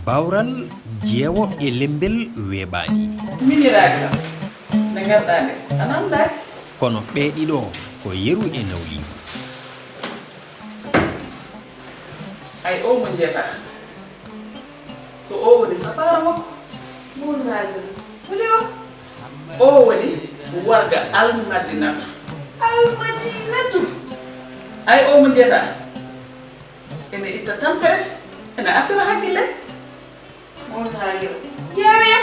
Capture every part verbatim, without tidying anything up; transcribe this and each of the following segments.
Bawral jeewo e lembel weeɓaani. Miñiraaɗi kam, nde ngarɗaa nde, a namdaaki. Kono ɓee ɗiɗo ko yeru e nawliigu. Ay, oo mo njeetaa, ko oo woni safaara makko. Mawlaajo, holi o? Oo woni warga Almadinatu. Almadinatu? Ay, oo mo njeetaa, ene itta tampere, ene artira hakkille. Mawlaajo, ƴeewoya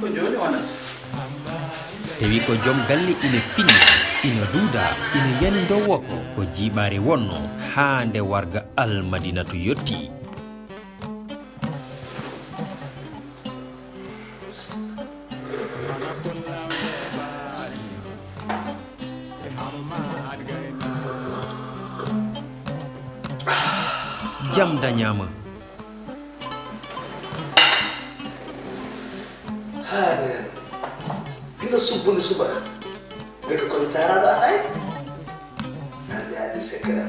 ko jooni wonata. Tawi ko joom galle ina finna, ina duuda, ina yani ndowoko, ko jiiɓaare wonno haa nde warga Almadinatu yotti. Jam dañaama. Haa neen hino subbude subaka. Ndeke ko mi taaraaɗo alaa en. Hannde anndi sekkeram.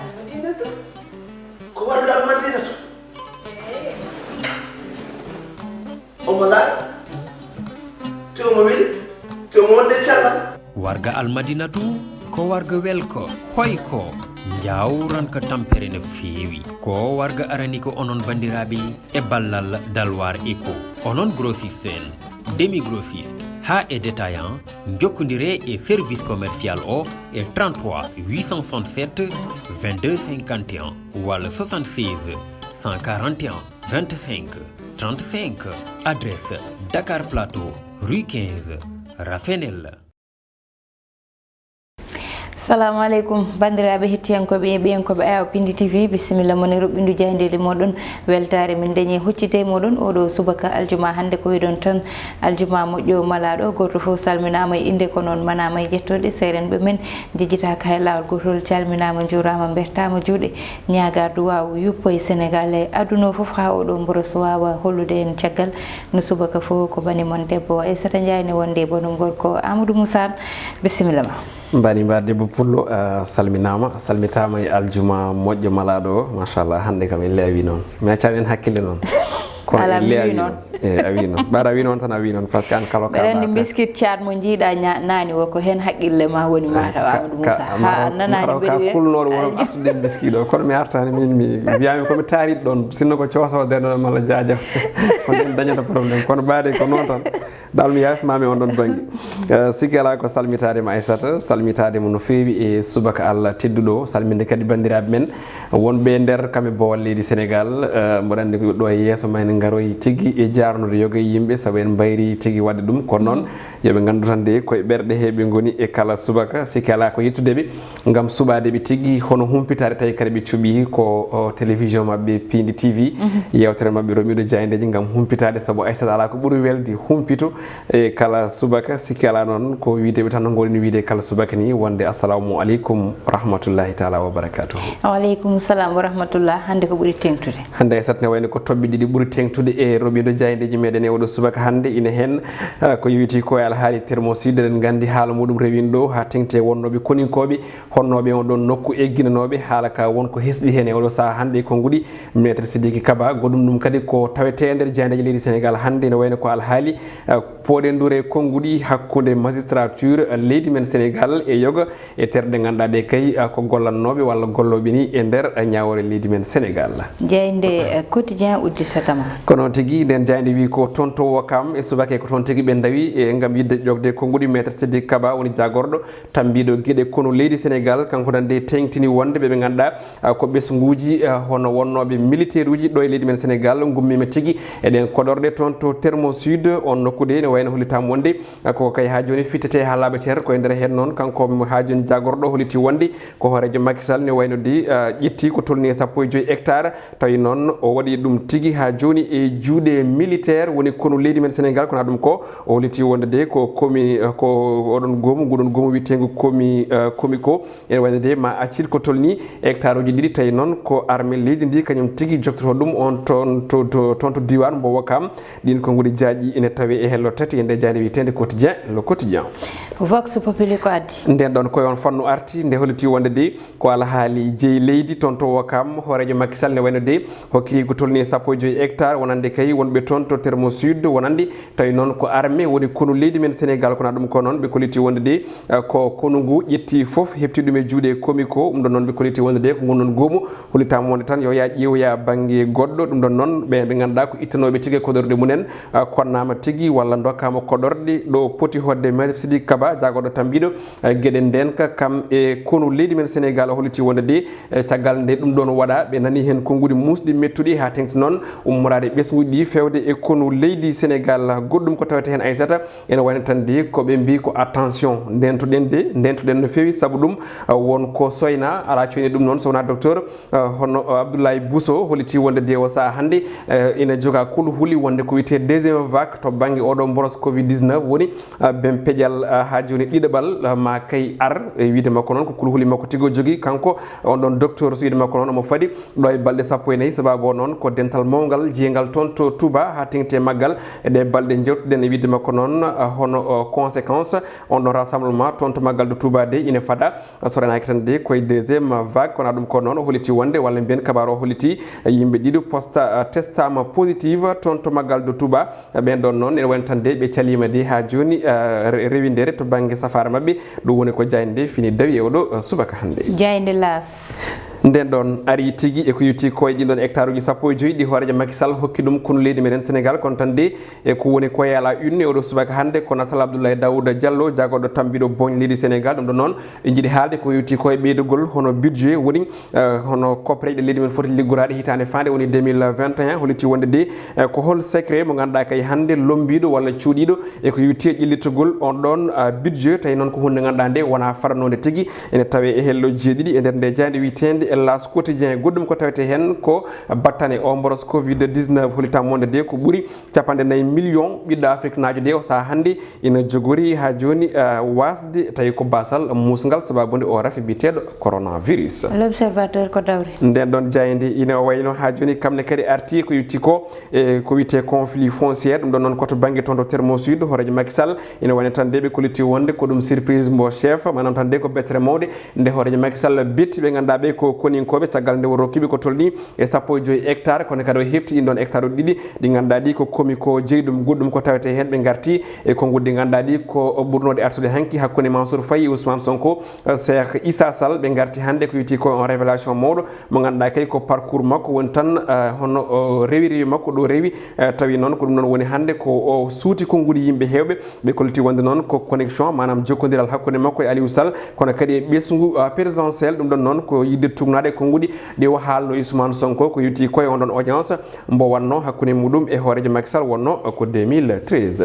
Almadinatu. Ko warga Almadinatu. Omo laaɓi. Te omo weli. Te omo wonde cellal. Warga Almadinatu ko warga welko, hoyko, njawranka tampere no feewi. Ko warga arani ko onon banndiraaɓe e ballal Dalwar Eco. Onon grossiste en, demi grossiste, haa e détaillant, njokkondiree e service commercial o e trente-trois huit cent soixante-sept vingt-deux cinquante et un walla soixante-seize cent quarante et un vingt-cinq trente-cinq. Adresse Dakar Plateau, rue quinze, Rafenel. Salamu aleykum, banndiraaɓe hettiyankooɓe e ɓiyankooɓe Ayaw Pindi T V, bisimilla mon e roɓɓindu jaayndeeli mooɗon. Weltaare min dañi huccite e mooɗon oɗo subaka aljuma hannde. Ko wiɗon tan, aljuma moƴƴo malaaɗo, gooto fof salminaama e innde, ko noon manaama e jettooɗe. Seerenɓe men njejjitaaka hay laawol gootol, calminaama, njuuraama, mbertaama juuɗe, ñaagaa duwaawu yuppo e Senegaal e aduna o fof, haa oɗo mboros waawa hollude en caggal. No subaka fof ko bani mon debbo Aissata Ndiaye ne wondi e banum gorko Amadou Moussa Anne. Bisimilla ma. Mbani mba debbo pullo, a salminaama, a salmitaama e aljuma moƴƴo malaaɗo o. Machallah, hannde kam elle a wi noon. Mi accaani en hakkille noon. Kono Ala, elle a mi wi noon. Noon. E, a wi noon. Mbaɗa wi noon tan, a wi noon, par ce que an kala o Mbeɗa anndi kaɓa. Mbiskit Caat mo njiiɗa ña- naani o, ko heen haqqille ma woni mataw, Amadou Moussa. Haa a nanaani maraw mbeɗa ka wiya kulnooɗo aljuma. Wonon artude mbiskit o, kono mi artaani min, mi wiyami ko mi taariɗo ɗon, sinno ko cooso deno malla jaaja. Kono ɗum dañata problème, kono mbaade ko noon tan. Dal mi yaafimami on ɗon bannge. Eh, sikki alaa ko salmitaade ma Aissata, salmitaade mo no feewi e subaka Allah tedduɗo o, salminde kadi banndiraaɓe men wonɓe e nder kam e boowal leydi Sénégal. Eh, mboɗo anndi ko ɗo e yeeso ma en ngaroy tigi e jaarnude yoga e yimɓe, sabu en mbayri tigi waɗde ɗum. Kono noon, yo ɓe nganndu tan de koye ɓerɗe he ɓe ngoni e kala subaka, sikki alaa ko yettude ɓe ngam suɓaade ɓe tigi, hono humpitaade, tawi kadi ɓe cuɓi ko, o, télévision maɓɓe Pindi T V, yewtere maɓɓe Romiiɗo Jaayndeeji, ngam humpitaade, sabu Aissata alaa ko ɓuri welde humpito e kala subaka. Sikki alaa noon, ko wiide ɓe tan no ngoɗen wiide kala subaka ni, wonde assalamu aleykum wa rahmatullahi taala wa barakatuhu. Wa aleykum salam wa rahmatullah. Hannde ko ɓuri teeŋtude? Hannde Aissata, ne wayno ko toɓɓe ɗiɗi ɓuri teeŋtude e Romiiɗo Jaayndeeji meɗen e oɗo subaka hannde. Ina heen, ah, ko yowiti ko e alhaali Thermo Sud, eɗen nganndi haala muɗum rewino ɗo, haa teeŋti e wonnooɓe koninkooɓe, honnooɓe e on ɗon nokku, egginanooɓe haala ka won ko hesɗi heen e oɗo sahaa hannde e konnguɗi Maître Sidiki Kaba. Goɗɗum ɗum kadi ko tawetee e nder jaayndeeji leydi Sénégal hannde, ene wayno ko alhaali, eh, pooɗendure konnguɗi hakkunde magistrature, eh, leydi men Sénégal e yoga e terɗe ngannduɗaa ɗe kay, eh, ko gollannooɓe walla gollooɓe ni e nder, eh, ñaawoore leydi men Sénégal. Jaaynde, eh, Quotidien udditata ma. Ko noon tigi, nden jaaynde wi ko toon to Wokam e subaka ko toon tigi ɓe ndawi, e ngam yiɗde ƴoogde konnguɗi Maître Sidiki Kaba woni jaagorɗo tambiiɗo geɗe konu leydi Sénégal, kanko tan de teeŋtini wonde ɓe ɓe ngannduɗaa, ah, ko ɓesnguuji, ah, hono wonnooɓe militaire uji ɗo e leydi men Sénégal ngummiima tigi e ɗeen koɗorɗe toon to Thermo Sud. On nokku de ne wayno hollitaama wonde, ah, ko kay haa jooni fittete haa laaɓa cer. Ko e nder heen noon, kanko mo haa jooni jaagorɗo holliti wonde ko hooreejo Macky Sall ne wayno de, ah, ƴetti ko tolni e sappo e joy hectare. Tawi noon o waɗi ɗum tigi haa jooni e juuɗe militaire woni konu leydi men Sénégal. Kono ɗum ko o holliti wonde de ko komi, ko oɗon goomu, nguɗon goomu wiyeteengu komi, eh, komi ko, ene wayno de ma accir ko tolni hectare uji ɗiɗi, tawi noon ko armée leydi ndi kañum tigi joktoto ɗum on toon to, to, toon to diiwaan mbo Wokam. Ɗin ko nguɗi jaaƴi ene tawe e hello tati e nde jaaynde wiyeteende Quotidien, Le Quotidien. Vox Populi ko addi? Nden ɗon koye on fannu arti nde holliti wonde de ko alhaali jeyi leydi toon to Wokam, hooreejo Macky Sall ne wayno de hokkiri ko tolni e sappo e joyi hectare, wonande kay wonɓe toon to Termo Sud, wonande tawi noon ko armée woni konu leydi men Sénégal, kono ɗum ko noon ɓe kolliti wonde de, eh, ko konu ngu ƴetti fof, heɓti ɗum e juuɗe komi ko, ɗum ɗon noon ɓe kolliti wonde de ko ngun noon goomu hollitaama wonde tan yo yaa ƴeewoya bannge goɗɗo, ɗum ɗon noon ɓe ɓe ngannduɗaa ko ittanooɓe tigi e koɗorɗe mumen, eh, konnaama tigi walla ndokkaama koɗorɗe ɗo poti hoɗde Maître Sidiki Kaba, jaagorɗo tambiiɗo, eh, geɗe ndeenka, kam e konu leydi men Sénégal, o holliti wonde de, eh, caggal nde ɗum ɗon waɗa, ɓe nani heen konnguɗi muusɗi mettuɗi, haa teŋti noon ummoraade ɓesnguuji ɗi feewde e konu leydi Sénégal. Goɗɗum ko tawete heen, Aissata, ene wayno tan de ko ɓe mbii ko attention, ndeentoɗen de, ndeentoɗen no feewi, sabu ɗum, eh, won ko soyna, alaa coyni ɗum noon so wonaa docteur, eh, hono, eh, Abdoulaye Bousso holliti wonde de o sahaa hannde, eh, ina joga kulhuli wonde ko wiyetee deuxième vague to bannge oɗo mboros covid dix-neuf woni, ah, ben peƴal, ah, haa jooni ɗiɗaɓal, ah, ma kay ar, e wiyde makko noon ko kulhuli makko tigi o jogii kanko, on ɗon docteur, so wiyde makko noon omo fadi ɗo e balɗe sappo e nayi, sababu o noon ko dental mawngal jeyngal toon to Touba haa teŋti e maggal. E ɗe balɗe jewtuɗen e wiyde makko noon, ah, hono, ah, conséquence on ɗon rassemblement toon to maggal de Touba de ina fada. So renaaki tan de koye deuxième vague, kono ɗum ko noon o holliti wonde, walla mbiyen kabaaru o holliti yimɓe ɗiɗo posta, testama positive toon to maggal de Touba. Ɓeen ɗoon noon ene wayno tan de ɓe caliima de haa jooni, eh, re-, rewindere to bannge safaara maɓɓe. Ɗum woni ko jaaynde fini dawi e oɗo, eh, subaka hannde. Jaaynde Laas. Nden ɗoon ari tigi e ko yowti ko e ɗin ɗoon hectare uji sappo e joyi ɗi hooreejo Macky Sall hokki ɗum konu leydi meɗen Sénégal, kono tan de e ko woni ko e ala une e oɗo subaka hannde ko natal Abdoulaye Daouda Diallo, jaagorɗo tambiiɗo booñ leydi Sénégal. Ɗum ɗo noon, en njiɗi haalde ko yowti ko e ɓeydugol hono budget woni, eh, hono koppareeje ɗe leydi men foti liggoraade hitaande faande woni deux mille vingt et un, holliti wonde de, eh, ko hol secret mo ngannduɗaa kay hannde lommbiiɗo walla cuuɗiiɗo e ko yowti e ƴellitogol on ɗoon, ah, budget, tawi noon ko huunde ngannduɗaa nde wonaa faranoonde tigi, ene tawee e hello jeeɗiɗi e nder nde jaaynde wiyeteende Laas Quotidien. Goɗɗum ko tawetee heen ko battane o mboros covid dix-neuf, hollitaama wonde de ko ɓuri capanɗe nayi million ɓiɗɗo afriknaajo de o sahaa hannde ina jogori haa jooni, ah, waasde tawi ko baasal muusngal sababu nde o rafi biyeteeɗo coronavirus. L'Observateur ko dawri. Nden ɗoon jaaynde ina wayno haa jooni kam ne kadi arti ko yowti ko e ko wiyetee conflit foncier, ɗum ɗoon noon ko to bannge toon to Termo Sud, hooreejo Macky Sall ina wayno tan de ɓe kolliti wonde ko ɗum surprise mbo chef, maanaam tan de ko bettere mawɗe nde hooreejo Macky Sall betti ɓe ngannduɗaa ɓe ko koninkooɓe caggal nde o rokki ɓe ko tolni e sappo e joyi hectare, kono kadi o heɓti ɗin ɗoon hectare uji ɗiɗi ɗi ngannduɗaa ɗi ko komi ko jeyi ɗum. Goɗɗum ko tawetee heen ɓe ngarti e konnguɗi ɗi ngannduɗaa ɗi ko ɓurnooɗi artude hanki hakkunde Mansour Faye e Ousmane Sonko, eh, Cheikh Issa Sall, ɓe ngarti hannde ko yowti ko on révélation mawɗo mo ngannduɗaa kay ko parcours makko woni tan, eh, hono o rewi rewi makko ɗo rewi, eh, tawi noon ko ɗum noon woni hannde ko o suuti konnguɗi yimɓe heewɓe. Ɓe kolliti wonde noon ko connexion, maanaam jokkondiral hakkunde makko e Aliou Sall, kono kadi e ɓesngu, ah, présidentiel. Ɗum ɗon noon ko yiɗde tuugnaade e konnguɗi ɗi o haalno Ousmane Sonko ko yowti ko e on ɗon audience mbo wonno hakkunde muɗum e hooreejo Macky Sall, wonno ko deux mille treize.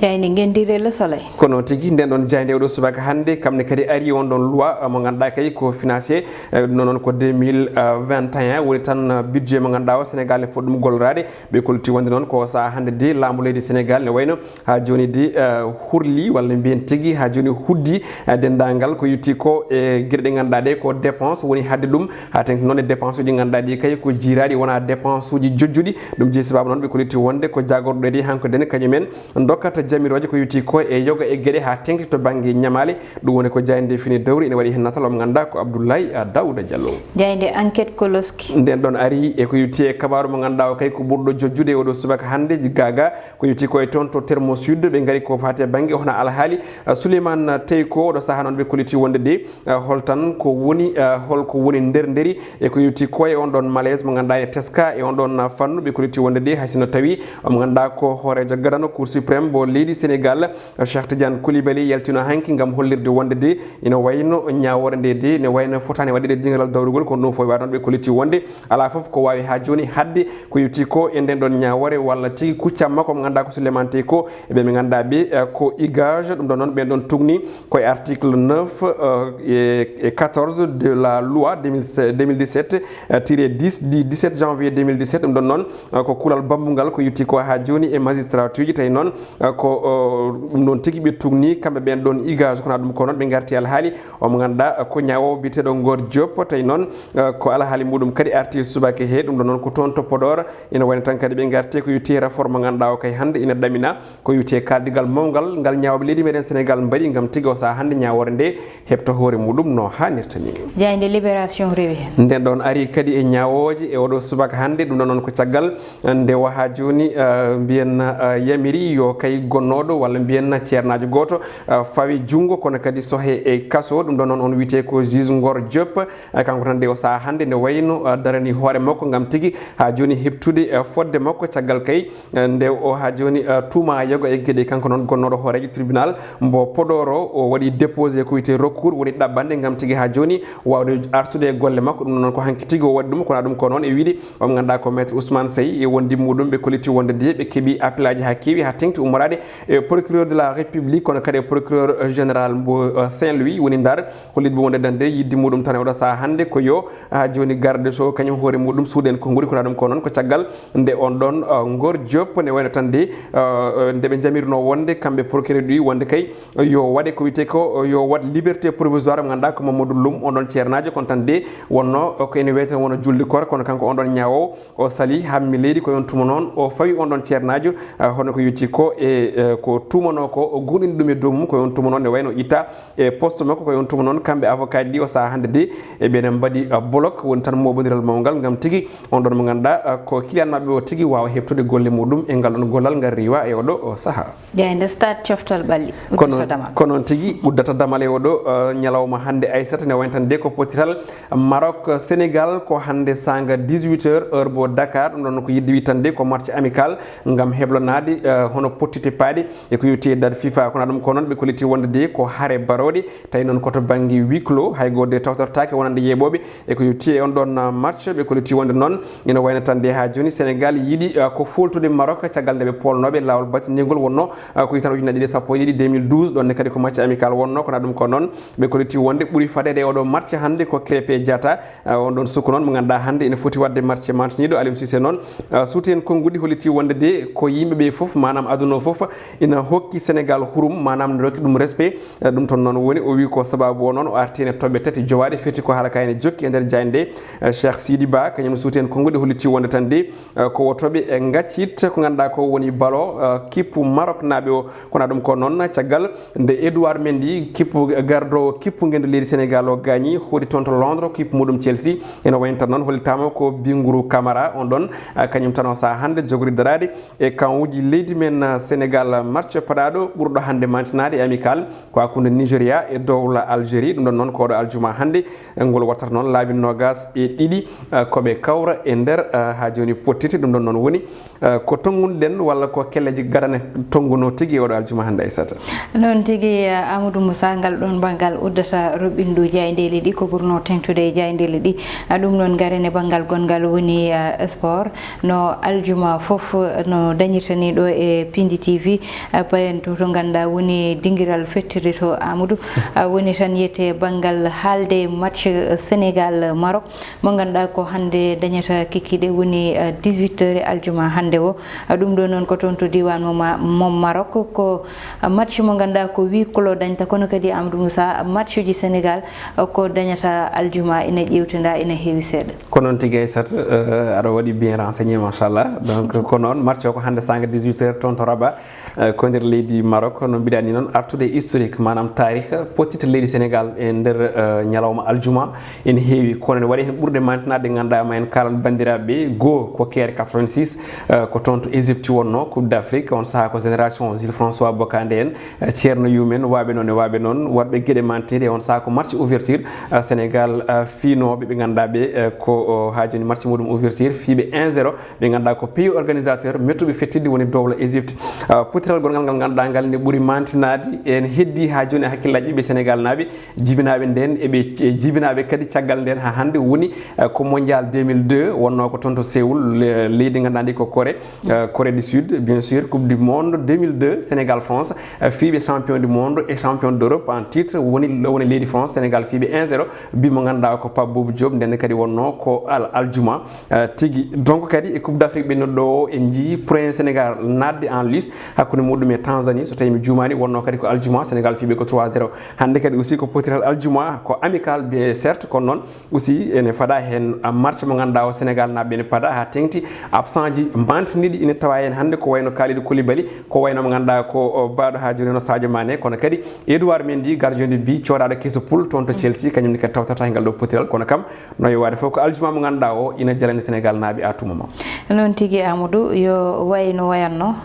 Jaaynde Ngenndi e Le Soleil. Ko noon tigi, nden ɗon jaaynde oɗo subaka hannde, kam ne kadi ari on ɗon loi, ah, mo ngannduɗaa kay ko financier, eh, ɗum ɗon noon ko deux mille vingt et un, woni tan, ah, budget mo ngannduɗaa o Sénégal ne foti ɗum golloraade. Ɓe kolliti wonde noon ko sahaa hannde de laamu leydi Sénégal ne wayno haa jooni de, eh, hurli walla mbiyen tigi haa jooni huddi, eh, denndaangal ko yowti ko e geɗe ɗe ngannduɗaa ɗe ko dépense woni haɗde ɗum, haa teŋti noon e dépense uji ngannduɗaa ɗi kay ko jiiraaɗi wonaa dépense uji jojjuɗi. Ɗum jeyi sababu noon ɓe kolliti wonde ko jaagorɗo ɗe hanko dene kañumen dokkata jamirooje ko yowti ko e yoga e geɗe haa teŋti to bannge ñamaale. Ɗum woni ko jaaynde fini dawri ene waɗi heen natal mo ngannduɗaa ko Abdoulaye, ah, Daouda Diallo. Jaaynde Enquête ko loski. Nden ɗon ari e ko yowti e kabaaru mo ngannduɗaa o kay ko ɓurɗo jojjude oɗo subaka hannde gaaga. Ko yowti ko e toon to Termo Sud, ɓe ngari ko faati e bannge hono alhaali, ah, Souleymane Teyko, oɗo sahaa noon ɓe kolliti wonde de, ah, hol tan ko woni, ah, hol ko woni nder nderi e ko yowti ko e on ɗon malaise mo ngannduɗaa ene teska e on ɗon, ah, fannu. Ɓe kolliti wonde de hay sinno tawi mo ngannduɗaa ko hooreejo gadano Cour suprême mbo leydi Sénégal, Cheikh Tidiane Coulibaly yaltino hanki ngam hollirde wonde de ina wayno ñaawoore nde de ne wayno fotaani waɗde ɗe dingalal dawrugol, kono ɗum fof waɗi noon ɓe kolliti wonde alaa fof ko waawi haa jooni haɗde ko yowti ko e nden ɗon ñaawoore walla tigi kuccam makko mo ngannduɗaa ko Souleymane Teyko e ɓe ɓe ngannduɗaa ɓe, eh, ko IGAJ. Ɗum ɗon noon ɓen ɗon tugni ko e article neuf, eh, e, e quatorze de la loi deux mille, deux mille dix-sept, eh, tiré dix du dix-sept janvier deux mille dix-sept. Ɗum ɗon noon, eh, ko kulal bammungal ko yowti ko haa jooni e magistrature ji, tawi noon, eh, ko O, o, ɗum ɗon tigi ɓe tugni kamɓe ɓen ɗon igage, kono ɗum ko noon ɓe ngarti alhaali o mo ngannduɗaa ko ñaawoowo biyeteeɗo Ngor Diop. Tawi noon, eh, ko alhaali muɗum kadi arti subaka he. Ɗum ɗon noon ko toon to Podor. Ina wayno tan kadi ɓe ngarti ko yowiti réforme mo ngannduɗaa o kay hannde ina ɗamina, ko yowiti e kaaldigal mawngal ngal ñaawooɓe leydi meɗen Sénégal mbaɗi ngam tigi o sahaa hannde ñaawoore nde heɓta hoore muɗum no haanirta ni. Jaaynde Libération rewi heen. Nden ɗon ari kadi e ñaawooje e oɗo subaka hannde, ɗum ɗon noon ko caggal nde waha jooni, eh, mbiyen, eh, yamiri yo kay gonnooɗo walla mbiyen ceernaajo gooto, eh, fawi junngo, kono kadi sohe e kaso. Ɗum ɗon noon on wiyetee ko juge Ngor Diop. Eh, kanko tan nde o sahaa hannde nde wayno, eh, darani hoore makko ngam tigi haa jooni heɓtude, eh, fodde makko caggal kay, eh, nde o haa jooni, eh, tuuma yoga e geɗe. Kanko noon gonnooɗo hooreejo tribunal mbo Podor o, o waɗi déposé ko wiyetee recours, woni ɗaɓɓande ngam tigi haa jooni waawde artude e golle makko. Ɗum noon ko hanki tigi o waɗi ɗum, kono ɗum ko noon e wiyde o mo ngannduɗaa ko maître Ousmane Seye e wondi muɗum ɓe kolliti wonde de ɓe keɓi appelaaji haa keewi haa teŋti ummoraade e procureur de la République, kono kadi e procureur général mbo, eh, Saint-Louis woni Ndar, hollitɓe wonde dande yidde muɗum tan e oɗo sahaa hannde ko yo haa jooni garde so kañum hoore muɗum suuɗen konngudi. Kono ɗum ko noon ko caggal nde on ɗon, eh, Ngor Diop ne wayno tan de, eh, nde ɓe jamirno wonde kamɓe procureur ɗi wonde kay yo waɗe ko wiyetee ko yo waɗ liberté provisoire mo ngannduɗaa ko Mamadou Loum, on ɗon ceernaajo, kono tan de wonno ko ene wiyetee wonno julde koor, kono kanko on ɗon ñaawoowo o sali hammi leydi. Ko on tuma noon o fawi on ɗon ceernaajo, eh, hono ko yowiti ko e, eh, ko tuumanoo ko o gumɗini ɗum e dow mum. Ko on tuma noon ne wayno itta e poste makko. Ko on tuma noon kamɓe avocat ɗi o sahaa hannde de e ɓeɗen mbaɗi, eh, bloc, woni tan moɓondiral mawngal ngam tigi on ɗon mo ngannduɗaa, eh, ko client maɓɓe o tigi waawa heɓtude golle muɗum e ngal ɗon gollal ngal riiwa e oɗo o sahaa. Jaaynde Stade coftal ɓalli, kono uddata damal. Ko noon tigi uddata damal e oɗo, eh, ñalawma hannde Aissata ne wayno tan de ko pottital Maroc Sénégal ko hannde saanga dix-huit heures heure mo Dakar. Ɗum ɗon ko yidde wittande ko match amical ngam heblanaade, eh, hono pottite paaɗe e ko yowiti e date FIFA. Kono ɗum ko noon ɓe kolliti wonde de ko hare barooɗe, tawi noon ko to bannge huis clos, hay gooto de tawtortaake wonande yeeɓooɓe e ko yowiti e on ɗon, uh, match. Ɓe kolliti wonde noon ina wayno tan de haa jooni Sénégal yiɗi, uh, ko fooltude Maroc caggal nde ɓe poolnooɓe laawol battindiingol wonno, uh, ko yitan ujunnaji ɗiɗi e sappo e ɗiɗi, deux mille douze, ɗon ne kadi ko match amical wonno. Kono ɗum ko noon ɓe kolliti wonde ɓuri fadeede e oɗo match hannde ko Krépin Diatta, uh, on ɗon sukko noon mo ngannduɗaa hannde ina foti waɗde match mantiniiɗo. Aliou Cissé noon, uh, suuti heen konnguɗi holliti wonde de ko yimɓe ɓe fof, maanaam aduna o fof, ina hokki Sénégal hurum, maanaam ne rokki ɗum respect. Eh, ɗum toon noon woni, o wi ko sababu o noon o arti ene toɓɓe tati jowaɗe, firti ko haala ka ene jokki e nder jaaynde nde. Eh, Cheikh Sidi Ba, kañum suuti heen konnguɗi holliti wonde tan de, eh, ko o toɓe e gaccit ko ngannduɗaa ko woni balo, eh, kippu Maroc naaɓe o. Kono ɗum ko noon caggal nde Edouard Mendy, kippu gardowo kippu ngendu leydi Sénégal o gaañi, hoɗi toon to Londres, kippu muɗum Chelsea. Ene wayno tan noon hollitaama ko Binguru Kamara on ɗon, eh, kañum tan o sahaa hannde jogori daraade e kawuuji leydi men, uh, Sénégal. Match paɗaaɗo ɓurɗo hannde mantinaade e amical ko hakkunde Nigeria e dowla Algérie. Ɗum ɗon noon ko oɗo aljuma hannde, eh, ngol wattata noon laabi noogas e ɗiɗi, uh, ko ɓe kawra e nder, uh, haa jooni pottite. Ɗum ɗon noon woni, uh, ko tonngunoɗen walla ko kelleeji gadane tonngunoo tigi e oɗo aljuma hannde, Aissata. Noon tigi, eh, Amadou Moussa, ngal ɗoon banngal uddata roɓɓindu jaayndeeli ɗi ko ɓurnoo teeŋtude e jaayndeeli ɗi. Ah, ɗum noon ngaren e banngal gonngal woni, eh, sport. No aljuma fof no dañirta ni ɗo e Pindi T V, eh, payen to, to ngannduɗaa woni dingiral fettirde to Amadou. Ah, woni tan yiyetee banngal haalde match Sénégal Maroc mo ngannduɗaa ko hannde dañata kikiiɗe woni, eh, dix-huit heures e aljuma hannde o. Ah, ɗum ɗo noon ko toon to diiwaan mo Ma-, mo Maroc. Ko match mo ngannduɗaa ko huis clos dañta, kono kadi Amadou Moussa, matchuji Sénégal, eh, ko dañata aljuma ina ƴeewtinda, ina heewi seeɗa. Ko noon tigi, Aissata, eh, aɗa waɗi bien renseigné, machallah. Donc, ko noon, match o ko hannde saanga dix-huit heures toon to Rabat, eh, ko nder leydi Maroc. No mbiɗa ni noon, artude e historique, maanaam taarih, pottite leydi Sénégal e nder, eh, ñalawma aljuma ene heewi. Kono ene waɗi heen ɓurɗe mantinaade, ngannduɗaa ma en kaalan banndiraaɓe, goo ko keere quatre-vingt-six, eh, ko toon to Égypte wonnoo, Coupe d'Afrique, on sahaa ko génération Jules François Bocandé en, eh, Ceerno Yuum en, waaɓe noon e waaɓe noon, waɗɓe geɗe mantiniiɗe. On sahaa ko match ouverture, eh, Sénégal, eh, fiinooɓe ɓe ngannduɗaa ɓe, eh, ko, o, haa jooni match muɗum ouverture, fiiɓe un zéro, ɓe ngannduɗaa ko pays organisateur mettuɓe fettidde woni dowla Égypte. Ah, pottital gonngal ngal ngannduɗaa ngal ne ɓuri mantinaade, en heddii haa jooni e hakkillaaji ɓiɓɓe Sénégal naaɓe, jibinaaɓe ndeen, e ɓe, e jibinaaɓe kadi caggal ndeen haa hannde woni, ah, ko mondial deux mille deux wonnoo ko toon to Séoul, le-, leydi ngannduɗaa ndi ko Corée, ah, Corée du Sud, bien sûr, Coupe du monde deux mille deux, Sénégal France, ah, fiiɓe champion du monde et champion d'Europe en titre woni, woni leydi France, Sénégal fiiɓe un zéro, bi mo ngannduɗaa ko Pape Boubou Diop, ndeen kadi wonnoo ko al-, aljuma. Eh, tigi. Donc kadi e Coupe d'Afrique ɓennuɗo ɗo o, en njii premier Sénégal naatde en lice hakkunde muɗum e Tanzanie, so tawi mi juumani, wonno kadi ko aljuma, Sénégal fiiɓe ko trois zéro. Hannde kadi aussi ko potiral aljuma, ko amical biyee, certes, kono noon aussi ene fada heen match mo ngannduɗaa o Sénégal naaɓe ene pada haa teŋti, absent ji mantiniɗi ine tawa heen hannde, ko wayno Kalidou Koulibaly, ko wayno mo ngannduɗaa ko, o, baɗo haa jooni no Sadio Mané, kono kadi Edouard Mendy, gardien de but codaɗo keso poule toon to Chelsea, kañum ne kadi tawtata e ngal ɗo potiral, kono kam no yowaade fof ko aljuma mo ngannduɗaa o ina jalani Sénégal naaɓe à tout moment. Noon tigi, Amadou, yo way no wayatno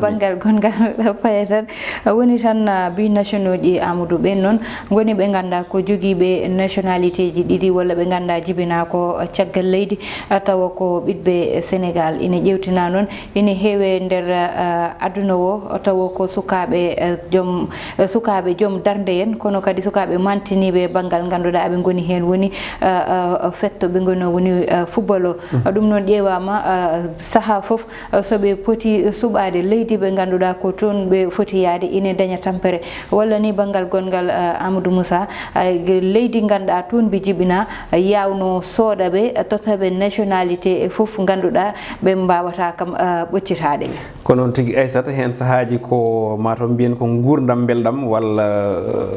banngal gonngal paye tan. Woni tan, ah, binationaux ji, Amadou, ɓen noon ngoni ɓe ngannduɗaa ko jogiiɓe nationalité ji ɗiɗi, walla ɓe ngannduɗaa jibinaa ko caggal leydi, ah, tawa ko ɓiɗɓe Sénégal. Ina ƴeewtinaa noon, ina heewe nder, ah, aduna o, tawa ko sukaaɓe, ah, joom, ah, sukaaɓe joom darnde en, kono kadi sukaaɓe mantiniiɓe banngal ngannduɗaa aɓe ngoni heen, woni, ah, ah, fetto ɓe ngoni o, woni, ah, football o. Ɗum noon ƴeewaama, ah, sahaa fof, ah, so ɓe poti suɓaade leydi ɓe ngannduɗaa ko toon ɓe foti yahde, ine daña tampere. Walla ni banngal gonngal, ah, Amadou Moussa, ah, leydi ngannduɗaa toon ɓe jibinaa, ah, yaawno sooda ɓe, ah, totta ɓe nationalité e fof ngannduɗaa ɓe mbaawata kam, ah, ɓoccitaade ɓe. Ko noon tigi, Aissata, heen sahaaji ko mataw mbiyen ko nguurndam mbelɗam walla,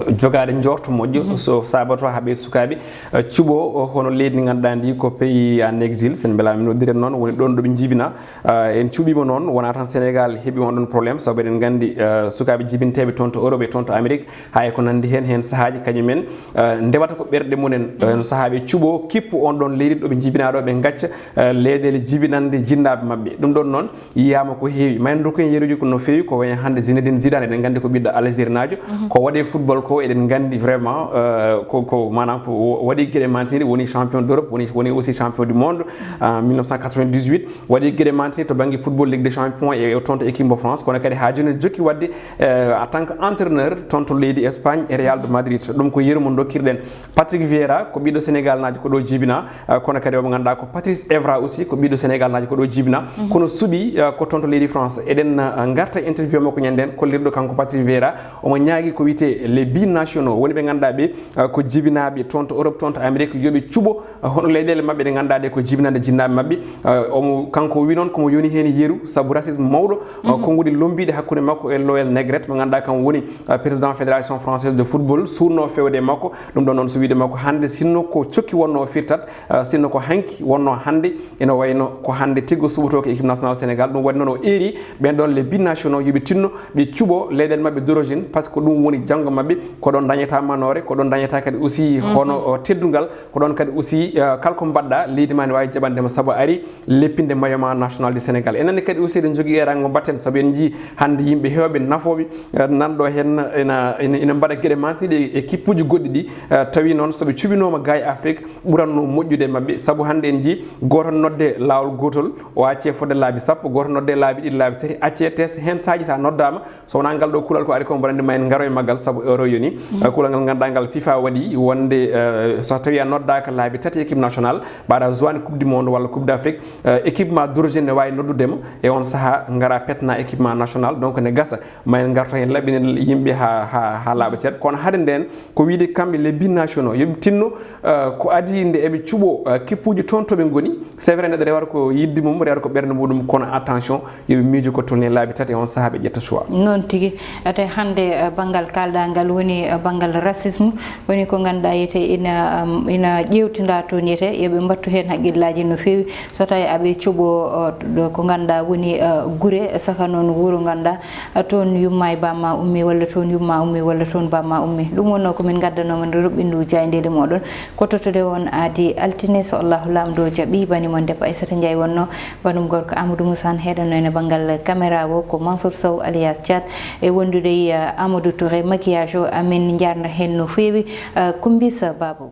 eh, jogaade njoorto moƴƴo, so sabato haa ɓe sukaaɓe, eh, cuɓo, o, hono leydi ndi ngannduɗaa ndi ko pays en exil, sen mbelaama min noddiren noon, woni ɗoon ɗo ɓe njibinaa. Eh, en cuɓiima noon, wonaa tan Sénégal heɓi on ɗon problème, sabu eɗen nganndi, eh, sukaaɓe jibinteeɓe toon to Europe e toon to Amérique, haa e ko nanndi heen, heen sahaaji kañum en, eh, ndewata ko ɓerɗe mum en, eh, no sahaa ɓe cuɓo, kippu on ɗon leydi ɗo ɓe njibinaa ɗo, ɓe ngacca, eh, leyɗeele jibinannde jinnaaɓe maɓɓe. Ɗum ɗon noon, yiyaama ko heewi. Ma en ndokku en yeruuji ko no feewi, ko wayi hannde Zinedine Zidane, eɗen nganndi ko ɓiɗɗo Algérie naajo. Ko waɗi e football ko, eɗen nganndi vraiment, euh, ko, ko maanaam ko o-, waɗi geɗe mantini, woni champion d'Europe, woni, woni aussi champion du monde, en mille neuf cent quatre-vingt-dix-huit, waɗi geɗe mantini to bannge football Ligue des Champions e toon to équipe mo France, kono kadi haa jooni jokki waɗde, euh, en tant que entraîneur toon to leydi Espagne e Real de Madrid. Ɗum ko yeru mo dokkirɗen. Patrick Vieira ko ɓiɗɗo Sénégal naajo ko ɗo jibinaa, eh, kono kadi omo ngannduɗaa ko Patrice Evra aussi ko ɓiɗɗo Sénégal naajo ko ɗo jibinaa, kono suɓi, eh, ko toon to leydi France. Eɗen, eh, ngarta interview makko ñande nden kollirɗo kanko Patrick Vieira, omo ñaagi ko wiyetee les binationaux, woni ɓe ngannduɗaa ɓe, eh, ko jibinaaɓe toon to Europe, toon to Amérique, yo ɓe cuɓo, eh, hono leyɗeele maɓɓe ɗe ngannduɗaa ɗe ko jibinande jinnaaɓe maɓɓe. Eh, omo, kanko o wi noon komo yoni heen yeru sabu racisme mawɗo, eh, konnguɗi lombiiɗi hakkunde makko e Loël Negret mo ngannduɗaa kam woni, eh, président Fédération Française de Football, suutnoo feewde e makko. Ɗum ɗon noon, so wiyde makko hannde, sinno ko cokki wonnoo firtat, eh, sinno ko hanki wonnoo hannde, ina wayno ko hannde tiggo suɓotoo ko équipe nationale Sénégal. Ɗum waɗi noon o eeri ɓeen ɗoon les binationaux yo ɓe tinno, ɓe cuɓo leyɗeele maɓɓe d'origine, par ce que ɗum woni janngo maɓɓe, ko ɗoon dañata manoore, ko ɗoon dañata kadi aussi hono, o, teddungal, ko ɗoon kadi aussi, eh, kala ko mbaɗɗa, leydi ma ne waawi jaɓande ma sabu a ari leppinde maillot ma national du Sénégal. En nani kadi aussi eɗen njogii eeraango mbaɗten, sabu en njii hannde yimɓe heewɓe nafooɓe, eh, nan ɗo heen ina, ina, ina mbaɗa geɗe mantiniiɗe e kippuuji goɗɗi ɗi, eh, tawi noon so ɓe cuɓinooma gaa e Afrique ɓuratno moƴƴude e maɓɓe, sabu hannde en njii gooto nodde laawol gootol, o accee fodde laabi sappo, gooto nodde laabi ɗiɗi, laabi tati, accee, te heen sahaaji so a noddaama, so wonaa ngal ɗo kuulal ko ari ko mboɗo anndi ma en ngaro e maggal sabu euro yoni. Eh, kuulal ngal ngannduɗaa ngal FIFA waɗi wonde, eh, so tawi a noddaaka laabi tati équipe nationale, mbaɗa joine coupe du monde walla coupe d'Afrique, eh, équipe ma d'origine ne waawi noddude ma e on sahaa ngara petna équipe ma nationale, donc ne gasa ma en ngarto heen laɓɓinen yimɓe haa, haa, haa laaɓa ceeɗa. Kono hade nden ko wiyde kamɓe les binationaux yo ɓe tinno, eh, ko adii nde eɓe cuɓo, eh, kippuuji toon to ɓe ngoni. C'est vrai, neɗɗo rewata ko yidde mum, rewata ko ɓernde muɗum, kono attention, yo ɓe miijo ko tolni laabi tati e on sahaa ɓe ƴetta choix. Noon tigi. Ete hannde, eh, banngal kaalɗaa ngal woni, eh, banngal racisme, woni ko ngannduɗaa yete ina, um, ina ƴeewtindaa toon yete, yo ɓe mbattu heen haqqillaaji no feewi. So tawi aɓe cuɓo, o, ɗo ko ngannduɗaa woni, eh, gure, saka noon wuro ngannduɗaa, eh, toon yumma e bamma ummi, walla toon yumma ummi, walla toon bamma ummi. Ɗum wonnoo ko min ngaddanoo mon roɓɓindu jaayndeeli mooɗon. Ko tottude on aadi altine, so Allahu Laamɗo jaɓi, bani mon debbo Aissata Ndiaye wonnoo, banum gorko Amadou Moussa, heɗanno ene banngal caméra o ko Mansour Sow alias Thiat, e wondude e, eh, Amadou Touré, maquillage o, amin njaarna heen no feewi, eh, Kumbisa Babou.